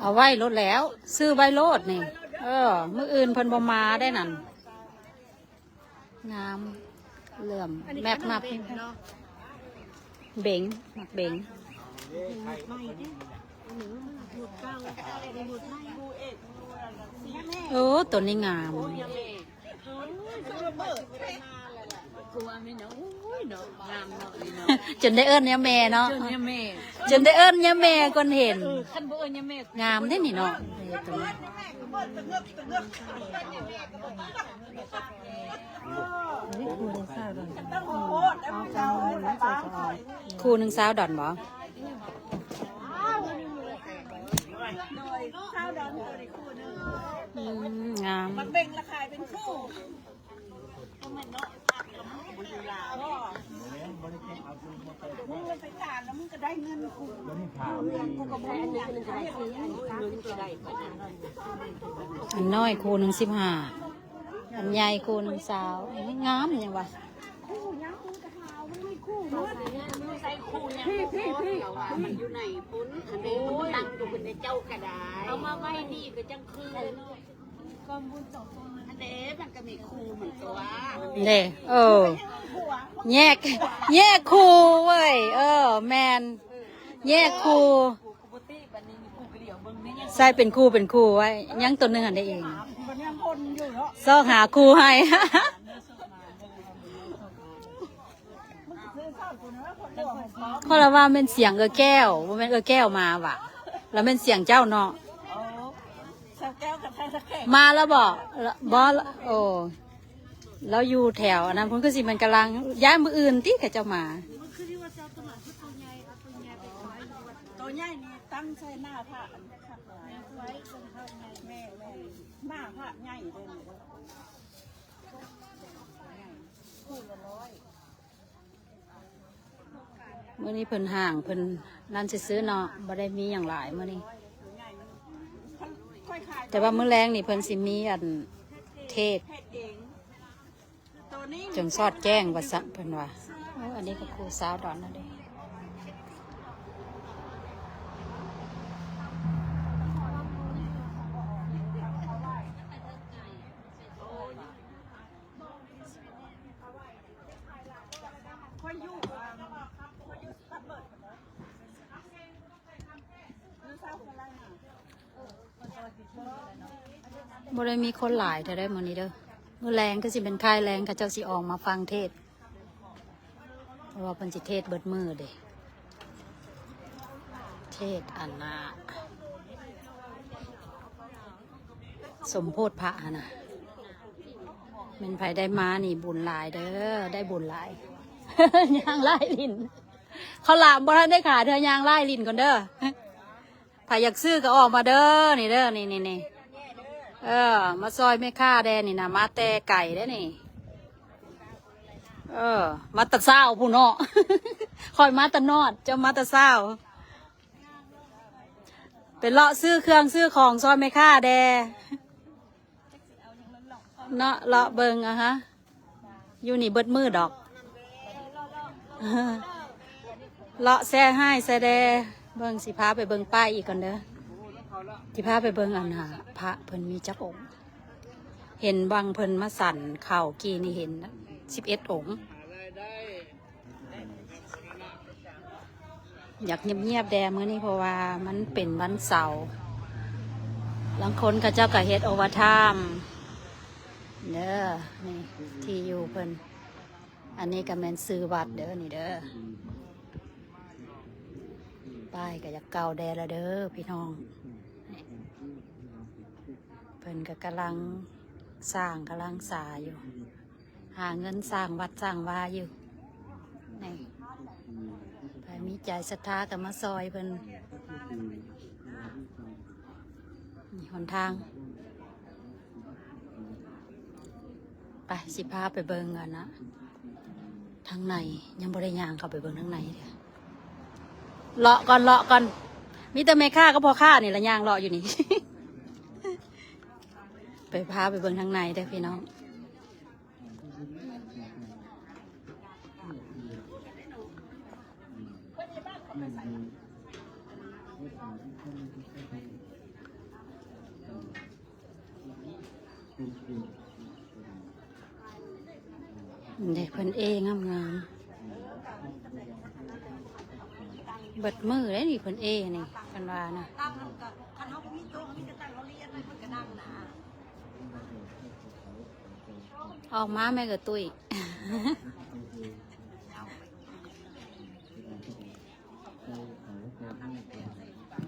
ເອົາໄວ້ໂລດແລ້ວ ຊື້ໄວ້ໂລດນີ້. ເອີ ມື້ອື່ນເພິ່ນບໍ່ມາໄດ້ນັ້ນ. ງາມ ເຫຼື້ອມແມັບມັບ ເບັງ ໝາກເບັງ. ເອີ ໂຕນີ້ງາມ ຈົນໄດ້ເອີ້ນຍາແມ່ເນາະ ຈົນໄດ້ເອີ້ນຍາແມ່ກ່ອນເຫັນ. ງາມເດ້ນີ້ເນາະ. ຄູ່ໜຶ່ງຊາວດອນບໍ? ອືມ ງາມ. ອັນນ້ອຍຄູ່ໜຶ່ງສິບຫ້າ ອັນໃຫຍ່ຄູ່ໜຶ່ງຊາວ. ງາມຫຍັງວະ? ເດ້ ເອີ ແຍກ ແຍກຄູ່ເວີຍ. ເອີ ແມ່ນ ແຍກຄູ່. ໃສ່ເປັນຄູ່ເປັນຄູ່ໄວ້ ຍັງໂຕໜຶ່ງຫັ້ນໄດ້ເອງ ຊອກຫາຄູ່ໃຫ້. ຂ້ອຍລະວ່າແມ່ນສຽງເອື້ອຍແກ້ວ ບໍ່ແມ່ນເອື້ອຍແກ້ວມາຫວາ ລະແມ່ນສຽງເຈົ້າເນາະ. ມາແລ້ວບໍ? ບໍ່ ໂອ້ ລາວຢູ່ແຖວອັນນັ້ນພຸ້ນ ຄືຊິແມ່ນກຳລັງ ຢ້ານມື້ອື່ນຕິເຂົາເຈົ້າມາ. ໂຕໃຫຍ່ນີ້ຕັ້ງໃສ່ໜ້າພະອັນຄັກຫຼາຍ. ແມ່ນໆ ໜ້າພະໃຫຍ່ເດ້ນີ້. ມື້ນີ້ເພິ່ນຫ້າງເພິ່ນນັ້ນຊື່ໆເນາະ ບໍ່ໄດ້ມີຫຍັງຫຼາຍມື້ນີ້. ແຕ່ວ່າມື້ແລງນີ້ເພິ່ນຊິມີອັນເທດ ຈົນສອດແຈ້ງວ່າຊັ້ນເພິ່ນວ່າ. ໂອ້ ອັນນີ້ກໍຄູ່ຊາວດອນນັ້ນເດ້. ບໍ່ໄດ້ມີຄົນຫຼາຍເທື່ອໃດມື້ນີ້ເດີ. ມື້ແລງຄືຊິເປັນຄ້າຍແລງ ເຂົາເຈົ້າຊິອອກມາຟັງເທດ ເພາະວ່າເພິ່ນຊິເທດເບິດມື້ເດ້. ເທດອັນນ່າ ສົມໂພດພະຫັ້ນນະ. ແມ່ນໃຜໄດ້ມານີ້ບຸນຫຼາຍເດີ ໄດ້ບຸນຫຼາຍ. ຍ່າງລາຍຫຼິ້ນ ເຂົ້າຫຼາມບໍ່ທັນໄດ້ຂາຍເທື່ອ ຍ່າງລາຍຫຼິ້ນກ່ອນເດີ. ໃຜຢາກຊື້ກໍອອກມາເດີ ນີ້ເດີ ນີ້ໆໆ. ເອີ ມາຊ່ອຍແມ່ຄ້າແດ່ນີ້ນະ ມາແຕ່ໄກເດ້ນີ້. ເອີ ມາແຕ່ເຊົ້າພຸ້ນເນາະ ຂ້ອຍມາແຕ່ນອດ ເຈົ້າມາແຕ່ເຊົ້າ. ໄປເລາະຊື້ເຄື່ອງຊື້ຂອງຊ່ອຍແມ່ຄ້າແດ່ເນາະ ເລາະເບິ່ງ. ອາຮະ ຢູ່ນີ້ເບິດມື້ດອກ ເລາະແຊ່ຮ້າຍແຊ່ແດ່. ເບິ່ງ ຊິພາໄປເບິ່ງປ້າຍອີກກ່ອນເດີ ຊິພາໄປເບິ່ງອັນນ່າ ພະເພິ່ນມີຈັກອົງ. ເຫັນຫວ່າງເພິ່ນມາສັນເຂົ້າກີ້ນີ້ ເຫັນສິບເອັດອົງ. ຢາກງຽບໆແດ່ມື້ນີ້ ເພາະວ່າມັນເປັນວັນເສົາ ລາງຄົນເຂົາເຈົ້າກໍເຮັດໂອເວີທາມເດີ. ນີ້ທີ່ຢູ່ເພິ່ນ ອັນນີ້ກໍແມ່ນຊື່ວັດເດີ ນີ້ເດີ. ປ້າຍກໍຢາກເກົ່າແດ່ລະເດີພີ່ນ້ອງ. ເພິ່ນກໍກຳລັງສ້າງ ກຳລັງສາຢູ່ ຫາເງິນສ້າງວັດສ້າງວາຢູ່. ນີ້ ໃຜມີໃຈສັດທາກໍມາຊ່ອຍເພິ່ນ. ນີ້ຫົນທາງ ໄປ ຊິພາໄປເບິ່ງອັນນະ ທາງໃນ ຍັງບໍ່ໄດ້ຍ່າງເຂົ້າໄປເບິ່ງທາງໃນເທື່ອ. ເລາະກ່ອນ ເລາະກ່ອນ ມີແຕ່ແມ່ຄ້າກັບພໍ່ຄ້ານີ້ລະຍ່າງເລາະຢູ່ນີ້. ໄປ ພາໄປເບິ່ງທາງໃນເດີ້ພີ່ນ້ອງ. ເດ້ ເພິ່ນເອງາມໆ ເບິດມື້ເດ້ນີ້ ເພິ່ນເອນີ້ ເພິ່ນວ່ານະ. ອອກມາແມ່ກະຕຸ້ຍ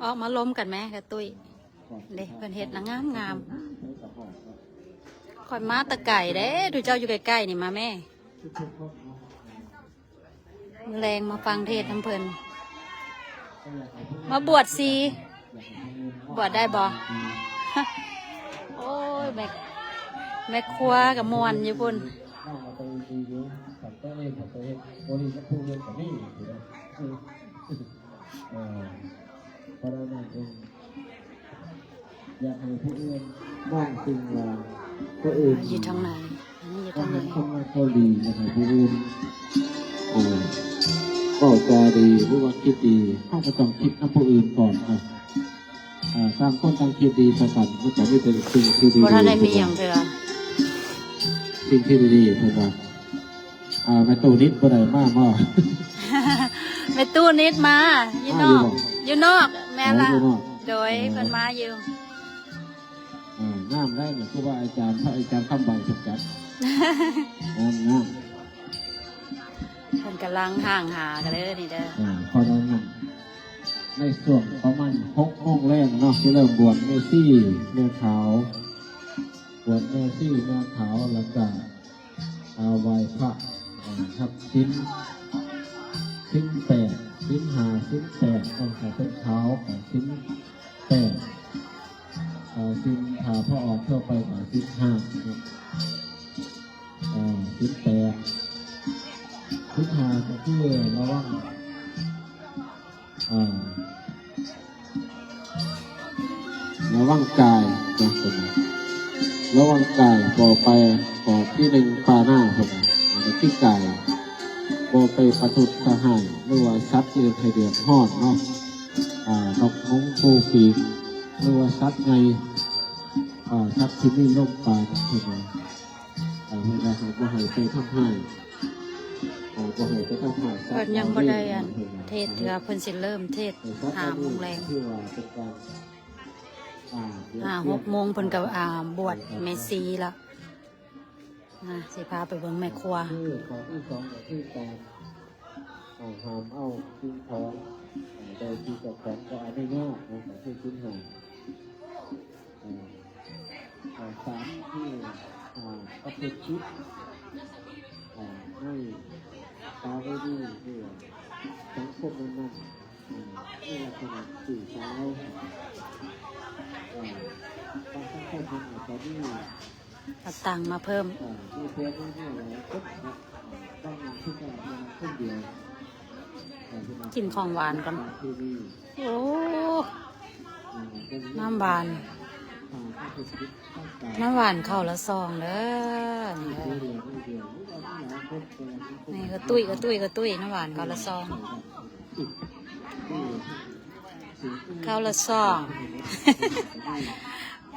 ອອກມາລົມກັນແມ່ກະຕຸ້ຍ. ເດ້ ເພິ່ນເຮັດນະງາມໆ. ຂ້ອຍມາແຕ່ໄກເດ້ ທຸເຈົ້າຢູ່ໃກ້ໆນີ້ ມາແມ່. ມື້ແລງມາຟັງເທດນຳເພິ່ນ ມາບວດຊີ ບວດໄດ້ບໍ່? ໂອ້ຍ ແມ່ ແມ່ຄົວກະມ່ວນຢູ່ພຸ້ນ. ເອີ ເພາະນັ້ນເອງ ຢາກໃຫ້ຜູ້ອື່ນມອງສິ່ງວ່າຕົວເອງ ຢູ່ທາງໃນ ອັນນີ້ຢູ່ທາງໃນ ທຳງານເກົາຫຼີ ຢາກໃຫ້ຜູ້ອື່ນ ເອີ ເວົ້າຈາດີ ຫຼືວ່າຄິດດີ ເຮົາກະຕ້ອງຄິດນຳຜູ້ອື່ນກ່ອນເນາະ. ເອີ ຕ່າງຄົນຕ່າງຄິດດີໃສ່ກັນ ມັນກະມີແຕ່ສິ່ງທີ່ດີໆ ບໍ່ທັນໄດ້ມີຫຍັງເທື່ອ ສິ່ງທີ່ດີໆ ເພິ່ນວ່າ. ອ່າ ແມ່ຕູ້ນິດບໍ່ໄດ້ມາບໍ່? ແມ່ຕູ້ນິດມາ ຢູ່ນອກ ມາຢູ່ບໍ່? ຢູ່ນອກ ແມ່ນລະ ອໍ ຢູ່ນອກ ໂດຍ ເອີ ເພິ່ນມາຢູ່. ເອີ ງາມໄດ໋ນີ້ ຄູບາອາຈານ ພະອາຈານຄຳໃບເພິ່ນຈັດ ງາມໆ. ເພິ່ນກຳລັງຫ້າງຫາກັນເດີນີ້ເດີ. ເອີ ເພາະນັ້ນ ໃນຊ່ວງປະມານຫົກໂມງແລງເນາະ ຊິເລີ່ມບວດແມ່ຊີ ແມ່ຂາວ ບວດແມ່ຊີ ແມ່ຂາວ ແລ້ວກະ ອ່າ ໄຫວ້ພະ ເອີ ຮັບສິນ ສິນແປດ ສິນຫ້າ ສິນແປດ ຕ້ອງໃຫ້ເປັນຂາວ ສິນແປດ ເອີ ສິນ ຖ້າພະອອກທົ່ວໄປກະສິນຫ້າເນາະ ເອີ ສິນແປດ ສິນຫ້າກະຄືລະວັງ ອ່າ ລະວັງກາຍນະ ເພິ່ນວ່າ ລະວັງກາຍ ບໍ່ໄປ ຂໍ້ທີໜຶ່ງ ປານາ ເພິ່ນວ່າ ອັນນີ້ຄືກາຍ ບໍ່ໄປປະທຸດສະຫາຍ ຫຼືວ່າສັດອື່ນໃຫ້ເດືອດຮ້ອນເນາະ ອ່າ ນົກ ຫົງ ປູ ປີກ ຫຼືວ່າສັດໃຫຍ່ ອ່າ ສັດທີ່ມີລົມປານ ເພິ່ນວ່າ ເອີ ເພິ່ນວ່າ ບໍ່ໃຫ້ໄປທຳຮ້າຍ ເອີ ບໍ່ໃຫ້ໄປທຳຮ້າຍສັດ ເພິ່ນຍັງບໍ່ໄດ້ອັນເທດເທື່ອ ເພິ່ນຊິເລີ່ມເທດຫ້າໂມງແລງ ຄືວ່າເປັນການ ອ່າ ຫ້າຫົກໂມງເພິ່ນກະ ອ່າ ບວດແມ່ຊີລະ ອ່າ ຊິພາໄປເບິ່ງແມ່ຄົວ ຂໍ້ທີສອງກະຄືການ ອ່າ ຫ້າມເອົາສິ່ງຂອງ ອ່າ ໃດທີ່ເຈົ້າຂອງບໍ່ອະນຸຍາດເນາະ ກະຄືສິນຫ້າ ອ່າ ອ່າ ສາມຄື ອ່າ ປະພຶດຜິດ ອ່າ ໃນປະເວນີ ຫຼືວ່າສັງຄົມນັ້ນໆ ອ່າ ໃນລັກສະນະຊື່ສາວ ອ່າ ບາງສັງຄົມມັນອາດຈະມີ ເອົາຕັງມາເພີ່ມ ອ່າ ມີແຟນມີເມຍຫຼາຍຄົນເນາະ ອ່າ ບາງຄົນກະອາດຈະຄົນດຽວ ອ່າ ກິນຂອງຫວານກ່ອນ ໂອ້ ນ້ຳຫວານ ນ້ຳຫວານເຂົ້າລະຊອງເດີ ນີ້ກະຕຸ້ຍ ກະຕຸ້ຍ ກະຕຸ້ຍ ນ້ຳຫວານເຂົ້າລະຊອງ ເຂົ້າລະຊອງ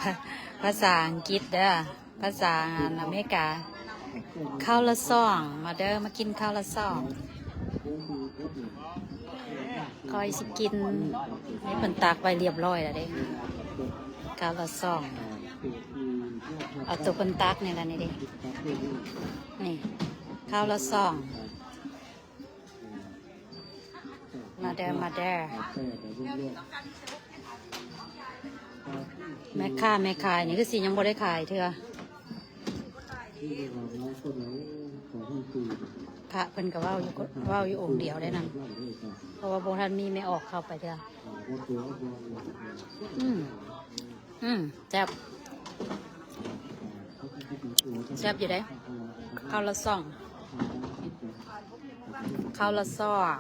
ພາ ພາສາອັງກິດເດີ ພາສາອັນອາເມລິກາ ເຂົ້າລະຊອງ ມາເດີ ມາກິນເຂົ້າລະຊອງ ຂ້ອຍຊິກິນ ນີ້ເພິ່ນຕັກໄວ້ລຽບລ້ອຍລະເດ້ ເຂົ້າລະຊອງ ເອົາໂຕເພິ່ນຕັກນີ້ລະ ນີ້ເດ້ ນີ້ ເຂົ້າລະຊອງ ມາເດີ ມາເດີ ແມ່ຄ້າແມ່ຂາຍນີ້ຄືຊິຍັງບໍ່ໄດ້ຂາຍເທື່ອ ພະເພິ່ນກະເວົ້າຢູ່ ເວົ້າຢູ່ອົງດຽວໄດ໋ນະ ເພາະວ່າບໍ່ທັນມີແມ່ອອກເຂົ້າໄປເທື່ອ ອືມ ອືມ ແຊບ ແຊບຢູ່ເດ້ ເຂົ້າລະຊອງ ເຂົ້າລະຊອງ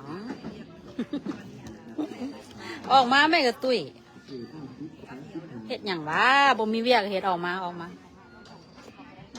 ອອກມາແມ່ກະຕຸ້ຍ ເຮັດຫຍັງຫວາ ບໍ່ມີວຽກເຮັດ ອອກມາ ອອກມາ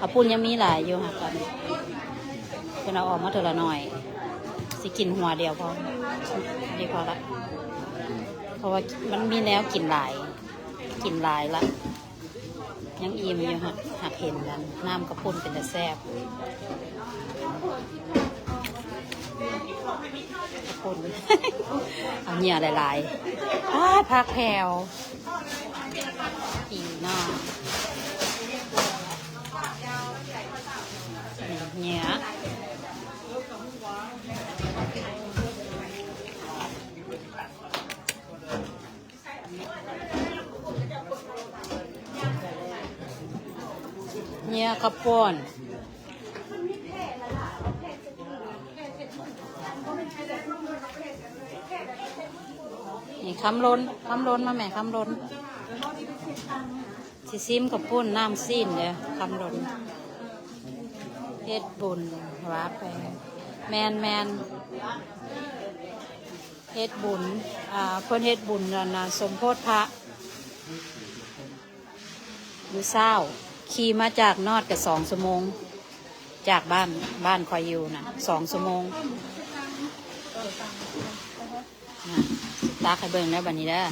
ເຂົ້າປຸ້ນຍັງມີຫຼາຍຢູ່ ຫາກວ່າເພິ່ນເອົາອອກມາເທື່ອລະໜ້ອຍ ຊິກິນຫົວດຽວພໍ ນີ້ພໍລະ ເພາະວ່າມັນມີແນວກິນຫຼາຍ ກິນຫຼາຍລະ ຍັງອີ່ມຢູ່ ຫາກ ຫາກເຫັນນັ້ນ ນ້ຳເຂົ້າປຸ້ນເປັນຕາແຊບ ເຂົ້າປຸ້ນ ເອົາເຫຍື່ອຫຼາຍໆ ປາດ ຜັກແຜ່ວ ອີ່ເນາະ ນີ້ເຫຍື່ອ ເຫຍື່ອເຂົ້າປຸ້ນ ນີ້ ຄຳຫຼົ່ນ ຄຳຫຼົ່ນ ມາແມ່ ຄຳຫຼົ່ນ. ຊິຊິມເຂົ້າປຸ້ນນ້ຳຊີ້ນເດີ້ ຄຳດົນ ເຮັດບຸນວ່າໄປ ແມ່ນໆ ເຮັດບຸນ ອ່າ ເພິ່ນເຮັດບຸນອັນນ່າ ສົມໂພດພະ ມື້ເຊົ້າ ຂີ່ມາຈາກນອດກະສອງຊົ່ວໂມງ ຈາກບ້ານ ບ້ານຂ້ອຍຢູ່ນະ ສອງຊົ່ວໂມງ. ນະ ຕັກໃຫ້ເບິ່ງເດີ້ ບາດນີ້ເດີ້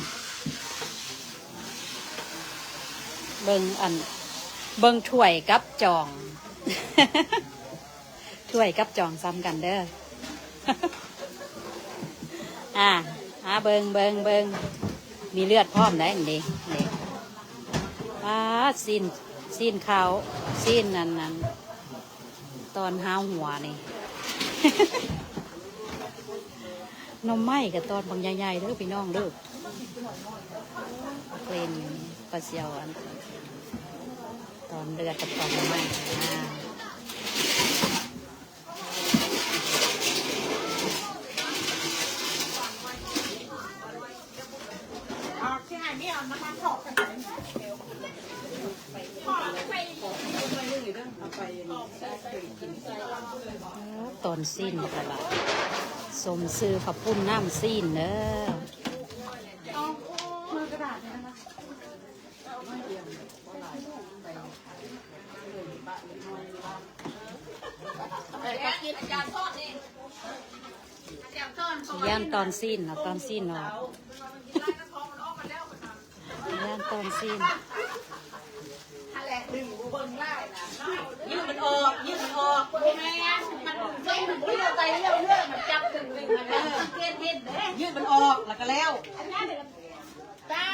ເບິ່ງອັນ ເບິ່ງຖ້ວຍກັບຈອງ ຖ້ວຍກັບຈອງສ່ຳກັນເດີ້ ອ່າ ມາເບິ່ງ ເບິ່ງ ເບິ່ງ ມີເລືອດພ້ອມໄດ໋ ນີ້ ນີ້ ປາດ ຊີ້ນ ຊີ້ນເຂົ້າ ຊີ້ນອັນນັ້ນ ຕອນຫາວຫົວນີ້ ໜໍ່ໄມ້ກະຕອນບັກໃຫຍ່ໆ ເດີ້ພີ່ນ້ອງເດີ້ ເລນ ປາຊຽວອັນ ຕອນເລືອດກັບຕອນໜໍ່ໄມ້ ອ່າ. ຕອນຊີ້ນບັກຫຼາ ສົມຊື່ເຂົ້າປຸ້ນນ້ຳຊີ້ນເດີ້. ຢ້ານຕອນຊີ້ນເນາະ ຕອນຊີ້ນເນາະ ຢ້ານຕອນຊີ້ນ ຫັ້ນແຫຼະ ດຶງບໍ່ເບິ່ງຫຼາຍນະ ຢືດມັນອອກ ຢືດມັນອອກ ບໍ່ແມ່ນ ມັນດຶງໄປເລື້ອຍ ມັນໄປເລື້ອຍ ມັນຈັບ ດຶງ ດຶງ ມັນ ເອີ ສັງເກດເຫັນເດ້ ຢືດມັນອອກ ແລ້ວກໍແລ້ວ ອັນນັ້ນ ຕາ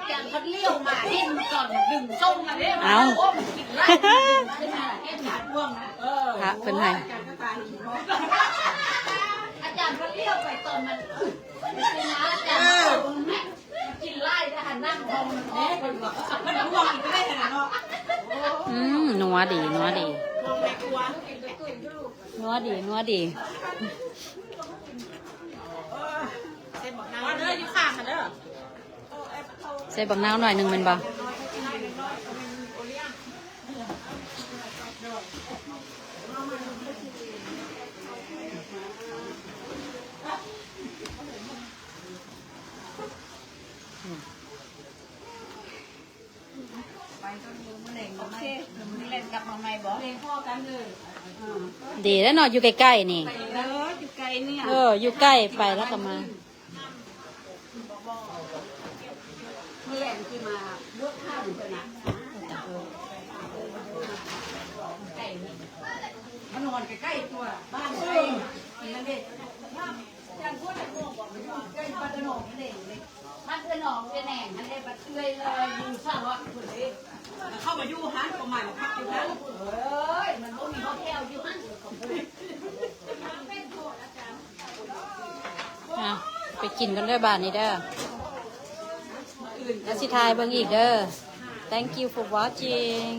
ຈັນພັດລ້ຽວມາເຫັນກ່ອນ ດຶງສົ່ງມາເດ້ ເອົ້າ ໂອ້ ມັນກິນຫຼາຍ ເຫັນໜ້າ ເຫັນໜ້າກວ້າງນະ ເອີ ພະເພິ່ນໃຫ້ ອາຈານພັດລ້ຽວໄປຕອນມັນ ເອີ ມັນກິນຫຼາຍແລ້ວຫັ້ນ ນັ່ງຫ້ອງມັນແທ້ ເພິ່ນວ່າ ເພິ່ນຫ່ວງອີກເດ້ຫັ້ນນະເນາະ ອືມ ນົວດີ ນົວດີ ນົວດີ ນົວດີ. ໃສ່ບັກນາວເດີ ຢູ່ຂ້າງຫັ້ນເດີ ໃສ່ບັກນາວໜ້ອຍໜຶ່ງແມ່ນບໍ່? ໂອເຄ ມື້ແລງກັບມາໃໝ່ບໍ່? ດີແລ້ວເນາະ ຢູ່ໃກ້ໆນີ້ ເອີ ຢູ່ໃກ້ນີ້ ເອີ ຢູ່ໃກ້ ໄປແລ້ວກໍມາ ມື້ແລງຊິມາບວດພານເພິ່ນນະ ມານອນໃກ້ໆຕົວະ ບ້ານໃກ້ນັ້ນເດ້ ບ້ານເອື້ອນອງເອື້ອແນງຫັ້ນເດ້ ບັດເອື້ອຍເລີຍຢູ່ສະຫຼອດພຸ້ນເດ້ ເຂົ້າມາຢູ່ຫັ້ນ ປະມານພັກຢູ່ຫັ້ນ ເອີຍ ມັນບໍ່ມີຮອດແຖວຢູ່ຫັ້ນ ອ່ະ ໄປກິນກັນເດີບາດນີ້ເດີ ແລ້ວຊິຖ່າຍເບິ່ງອີກເດີ Thank you for watching.